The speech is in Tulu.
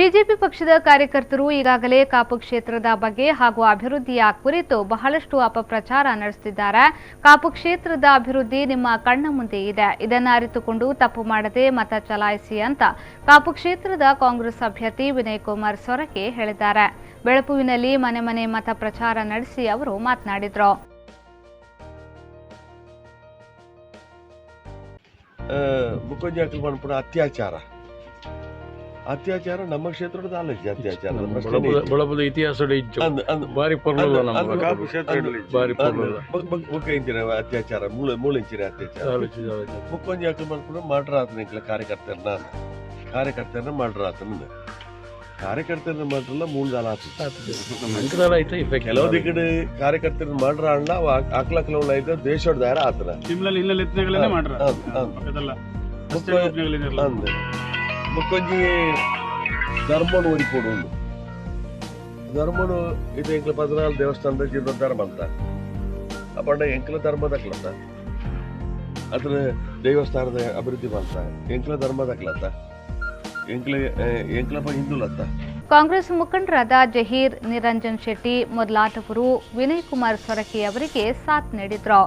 ಬಿಜೆಪಿ ಪಕ್ಷದ ಕಾರ್ಯಕರ್ತರು ಈಗಾಗಲೇ ಕಾಪು ಕ್ಷೇತ್ರದ ಬಗ್ಗೆ ಹಾಗೂ ಅಭಿವೃದ್ಧಿಯ ಕುರಿತು ಬಹಳಷ್ಟು ಅಪಪ್ರಚಾರ ನಡೆಸುತ್ತಿದ್ದಾರೆ. ಕಾಪು ಕ್ಷೇತ್ರದ ಅಭಿವೃದ್ಧಿ ನಿಮ್ಮ ಕಣ್ಣ ಮುಂದೆ ಇದೆ, ಇದನ್ನು ಅರಿತುಕೊಂಡು ತಪ್ಪು ಮಾಡದೆ ಮತ ಚಲಾಯಿಸಿ ಅಂತ ಕಾಪು ಕ್ಷೇತ್ರದ ಕಾಂಗ್ರೆಸ್ ಅಭ್ಯರ್ಥಿ ವಿನಯ್ ಕುಮಾರ್ ಸೊರಕೆ ಹೇಳಿದ್ದಾರೆ. ಬೆಳಪುವಿನಲ್ಲಿ ಮನೆ ಮನೆ ಮತ ಪ್ರಚಾರ ನಡೆಸಿ ಅವರು ಮಾತನಾಡಿದರು. ಅತ್ಯಾಚಾರ ಅತ್ಯಾಚಾರ ನಮ್ಮ ಕ್ಷೇತ್ರದ ಅಲ್ಲ, ಅತ್ಯಾಚಾರ ಬಳಪದ ಇತಿಹಾಸ ಬಾರಿ ಅತ್ಯಾಚಾರ ಮೂಲ ಇಂಚಿನ ಅತ್ಯಾಚಾರ ಬುಕ್ಕೊಂಜಿ ಅಕ್ಲು ಮನ್ಪುನ ಮಾಡ್ರಾತನ ಇಂಕ್ಲ ಕಾರ್ಯಕರ್ತರನ್ನ ಕಾರ್ಯಕರ್ತರನ್ನ ಮಾಡ್ರಾತನ ಕಾರ್ಯಕರ್ತರನ್ನ ಮಾಡ್ರಲ್ಲ ಮೂಲ ಆತ ಕೆಲವು ದಿಕ್ಕಡೆ ಕಾರ್ಯಕರ್ತರನ್ನ ಮಾಡ್ರ ಅಣ್ಣ ಆಕ್ಲ ಕೆಲವು ಐತೆ ದೇಶದ ಆತನ ಬುಕ್ಕೊಂಜಿ ಧರ್ಮನು ಒರಿಪೋಡು ಧರ್ಮನು ಇದು ಎಂಕ್ಲ 14 ದೇವಸ್ಥಾನದ ಜೀರ್ಣೋದ್ಧಾರ ಅಂತ ಅಪ್ಪಂಡ ಎಂಕ್ಲ ಧರ್ಮದಕ್ಲತ್ತ ಅದ್ರ ದೇವಸ್ಥಾನದ ಅಭಿವೃದ್ಧಿ ಮಾಡ್ತ ಎಂಕ್ಲ ಧರ್ಮದಕ್ಲತ್ತ ಎಂಕ್ಲ ಎಂಕ್ಲಪ್ಪ ಹಿಂದೂಲತ್ತ. ಕಾಂಗ್ರೆಸ್ ಮುಖಂಡರಾದ ಜಹೀರ್, ನಿರಂಜನ್ ಶೆಟ್ಟಿ ಮೊದಲಾದವರು ವಿನಯ್ ಕುಮಾರ್ ಸೊರಕೆ ಅವರಿಗೆ ಸಾಥ್ ನೀಡಿದರು.